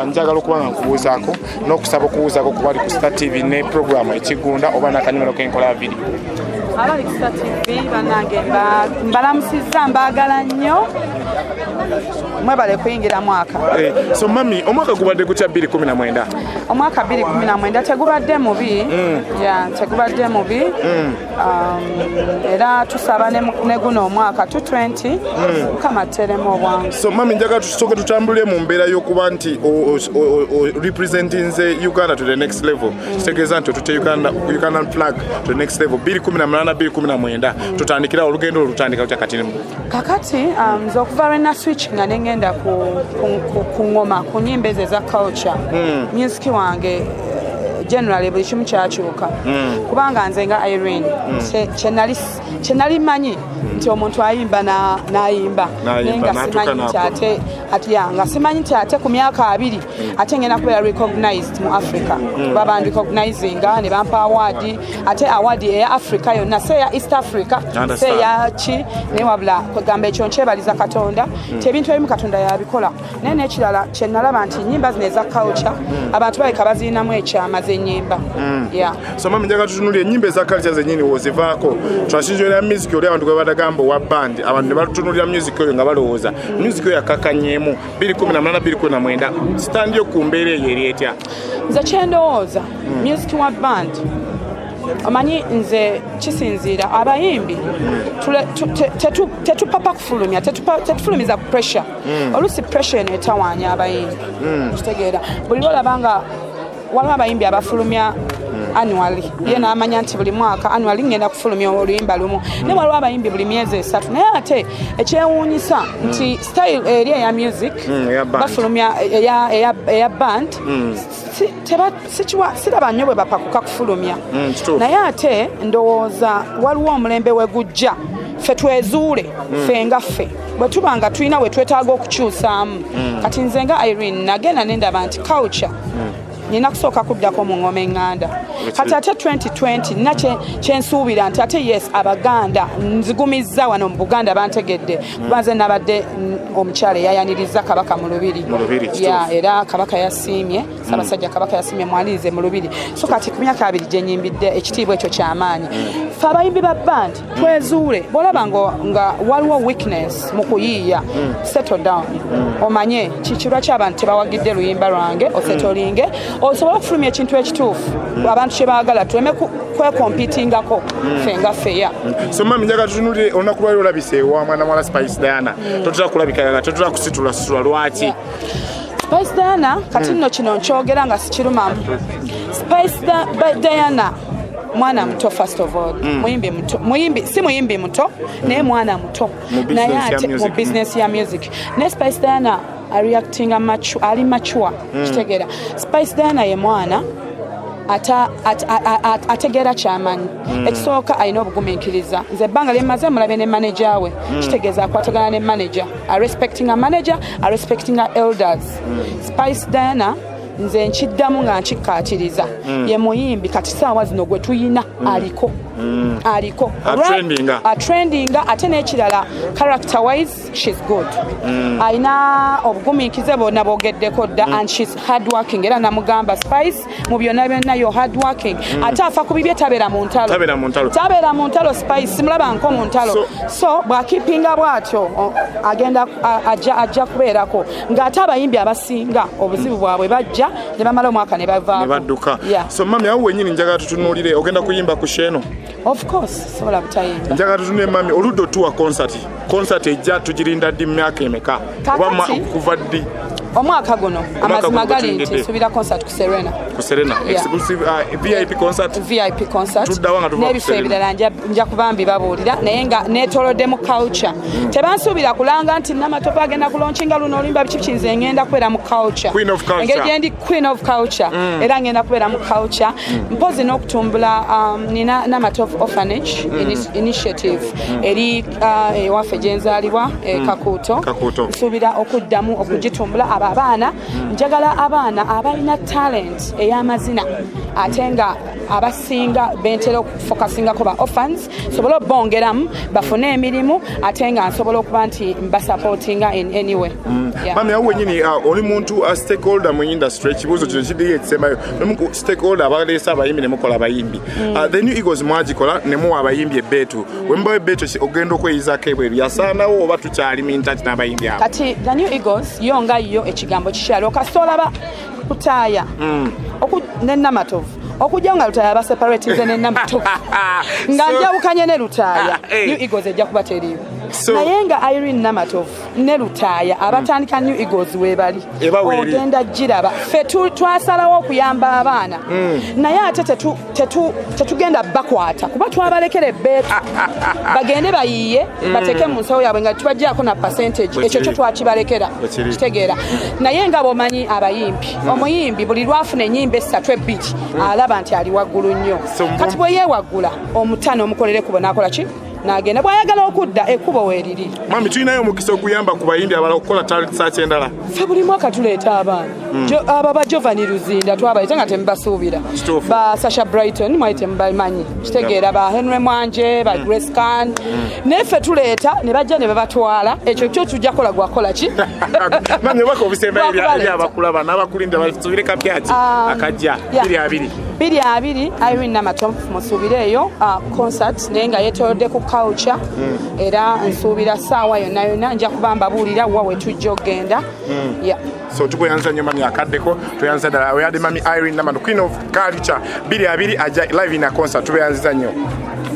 Njagala okuba nga nkubuuzaako n'okusaba okubuuzaako ku bali ku Star TV ne programu Ekigunda oba n'akanyumiro k'enkola ya vidiyo. Abali ku Star TV, bannange, mbalamusizza, mbaagala nnyo, mwebale kuyingira mwaka. So mami, omwaka gubadde gutya 2019? Omwaka 2019 tegubadde mubi, ya, tegubadde mubi. Era tusaba ne guno omwaka 220 Mukama tuteremu obwangu. So mami, njagala tusooke tutambulire mu mbeera y'okuba nti representinze Uganda to the next level. Kitegeeza nti otute Ugandan flag to the next level 2018, 2019. Tutandikira olugendo olwo, lutandika lutya kati? Kakati nze okuva lwe na switch nga nengenda ku ngoma, ku nyimba ezo eza culture, music wange generally buli kimu kyakyuka, kubanga nze nga Irene kyenali manyi nti omuntu ayimba n'ayimba, naye N'ayimba, nga n'atuuka simanyi nti n'akula. ate ati ya, nga simanyi nti ate ku myaka 20 ate ngenda kubeera recognized mu Africa. Baba recognizinga ne bampa award, ate award eya Africa yonna, si eya East Africa, si Understand. eya ki, naye wabula kwegamba ekyo nkyebaliza Katonda nti ebintu ebimu Katonda yabikola. Naye n'ekirala kyenalaba nti nyimba zino eza culture abantu baleka bazirinamu ekyama z'ennyimba, yeah. So mami, njagala tutunulire ennyimba eza culture zennyini wozivaako, transition ya music oli abantu gwe badagamba owa band, abantu ne batutunulira music oyo nga balowooza music oyo yakakanyemu 2018, 2019. Stand yo ku mbeera eyo eri etya? Nze kyendowooza, music wa band, omanyi nze kisinziira abayimbi tetupapa kufulumya, tetufulumiza ku pressure. Oluusi pressure eno etawaanya abayimbi, kitegeera? Buli lwolaba nga waliwo abayimbi abafulumya annually, ye n'amanya nti buli mwaka annually ngenda kufulumya oluyimba lumu, naye waliwo abayimbi buli myezi 3. Naye ate ekyewuunyisa nti style eri eya music Eya band. bafulumya eya band, siraba nnyo bwe bapakuka kufulumya. Kituufu. Naye ate ndowooza waliwo omulembe we gujja, ffe twezuule ffe nga ffe bwe tuba nga tulina we twetaaga okukyusaamu. Kati nze nga Irene nagenda nendaba nti culture nina kusooka kuddako mu ngoma eŋŋanda. Kati ate 2020 nina kyensuubira nti ate yes, Abaganda nzigumizza wano mu Buganda bantegedde, kuba nze nabadde omukyala eyayaniriza Kabaka mu lubiri. Mu lubiri, kituufu. Ya, era Kabaka yasiimye, Ssaabasajja Kabaka yasiimye mwanirize mu lubiri. So kati ku myaka 20 gye nyimbidde, ekitiibwa ekyo kyamaanyi. Fe abayimbi ba band twezuule. Bwolaba nga waliwo weakness mu kuyiiya, settle down, omanye kiki, lwaki abantu tebawagidde luyimba lwange, osetolinge osobole okufulumya ekintu ekituufu abantu kye baagala, tuleme kwekompitingako ffe nga ffeya. So mami, njagala tutunulire olunaku lwali olabise ewa mwana mwala Spice Diana. Totera kulabika, totera kusitula situla, lwaki? Spice Diana, kati nno kino nkyogera nga sikirumamu. Spice Diana mwana muto, first of all muyimbi muto, muyimbi si muyimbi muto, naye mwana muto. Mu business Naye ya ate mu music. business ya music, naye Spice Diana areactinga mature, ali mature, kitegeera? Spice Diana ye mwana ategeera kyamanyi. Ekisooka alina obugumiikiriza. Nze ebbanga lyemaze mulabye ne manager we, kitegeeza akwatagana ne manager, arespectinga manager, arespectinga elders. Spice Diana nze nkiddamu nga nkikkaatiriza, ye muyimbi kati saawa zino gwe tuyina aliko, aliko Atrendinga. Atrendinga. Ate n'ekirala, character wise she's good, alina obugumiikize bwonna bwogeddeko dda, and she's hard working. Era namugamba, "Spice, mu byonna byonna yo hard working." Ate afa ku bibye, tabeera mu ntalo. Tabeera mu ntalo. Tabeera mu ntalo. Spice simulaba nko mu ntalo. So bw'akipinga bw'atyo agenda ajja kubeerako. Ng'ate abayimbi abasinga obuzibu bwabwe bajja ne bamala omwaka ne bavaako. Ne badduka. Yeah. So mami, awo wenyini njagala tutunuulire, ogenda kuyimba ku show eno? Of course, sobola butayimba. Njagala tutunule mami, oludda otuwa concert. Concert ejja tugirinda ddi, mu myaka emeka? Oba kuva ddi? Omwaka guno, amazima Guno gali nti gutuyingidde. nsuubira concert ku Serena. Ku Serena? Yeah. Exclusive VIP concert? VIP concert. Tuddawa nga tuva ku N'ebifo Serena? ebirala nja kuba mbibabuulira, naye nga neetolodde mu culture. Tebansuubira kulanga nti Namatovu agenda kulaunchinga luno oluyimba biki biki. Nze ngenda kubeera mu culture. Queen of culture. Engeri gyendi queen of culture, era ngenda kubeera mu culture mpozi n'okutumbula. Nina Namatovu Orphanage Initiative eri ewaffe gyenzaalibwa e Kakuuto. Kakuuto. Nsuubira okuddamu okugitumbula. Abo abaana, njagala abaana abalina talent ey'amazina, ate nga abasinga bentera okufocusingako ba orphans, sobole obongeramu bafune emirimu, ate nga nsobola okuba nti mbasupportinga in any way. Yeah. Mami, awo wenyini oli muntu stakeholder mu industry. Ekibuuzo kino kiddiyo ekisembayo. Omu ku stakeholder abaleese abayimbi ne mukola abayimbi. The New Eagles mwagikola ne muwa abayimbi ebbeetu. We mubawo ebbeetu, ogenda okweyizaako ebweru yasaanawo oba tukyali mintaki n'abayimbi abo? Kati The New Eagles yo nga yo ekigambo kikyali okasita olaba Lutaaya ne Namatovu, okujja nga Lutaaya baseparatinze ne Namatovu nga njawukanye ne Lutaaya, New Eagles ejja kuba teriiwo. Naye nga Irene Namatovu ne Lutaaya abatandika New Eagles weebali, Eba weeri. ogenda giraba. Ffe twasalawo okuyamba abaana, naye ate tetugenda bakwata kuba twabalekera ebbeetu bagende bayiye bateeke mu nsawo yaabwe nga tubajjako na percentage. Bwe Ekyo kiri. kyo twakibalekera. Bwe kiri. Kitegeera? Naye nga bw'omanyi abayimbi, omuyimbi buli lwafuna ennyimba essatu ebbiri alaba nti ali waggulu nnyo. Kati bwe yeewaggula omutano omukolera ekkubo n'akola ki, n'agenda. Bw'ayagala okudda, ekkubo weeriri. Mami, tulinayo omukisa oguyamba ku bayimbi abalala okukola talent search endala? Ffe buli mwaka tuleeta abaana. Abo ba Jovani Luzinda twabayita nga temubasuubira. Kituufu. Ba Sasha Brighton mwali temubamanyi, kitegeera? Ba Henry Mwanje, ba Grace Can, naye ffe tuleeta ne bajja ne babatwala. Ekyo kyo tujja kukola gwakola ki? Mami, obaka obusembayo eri Gwakubaleeta. abakulaba n'abakulinda basuubire kapyaki akajja 20. 20, Irene Namatovu, musuubireeyo concert, naye nga yeetoolodde ku culture. Era nsuubira saawa yonna yonna nja kuba mbabuulira wa we tujja okugenda. Yeah. So tukweyanza nnyo mami, akaddeko tweyanza ddala. Oyadde mami Irene Namatovu, queen of culture. 20 ajja live in a concert. Tubeyanziza nnyo.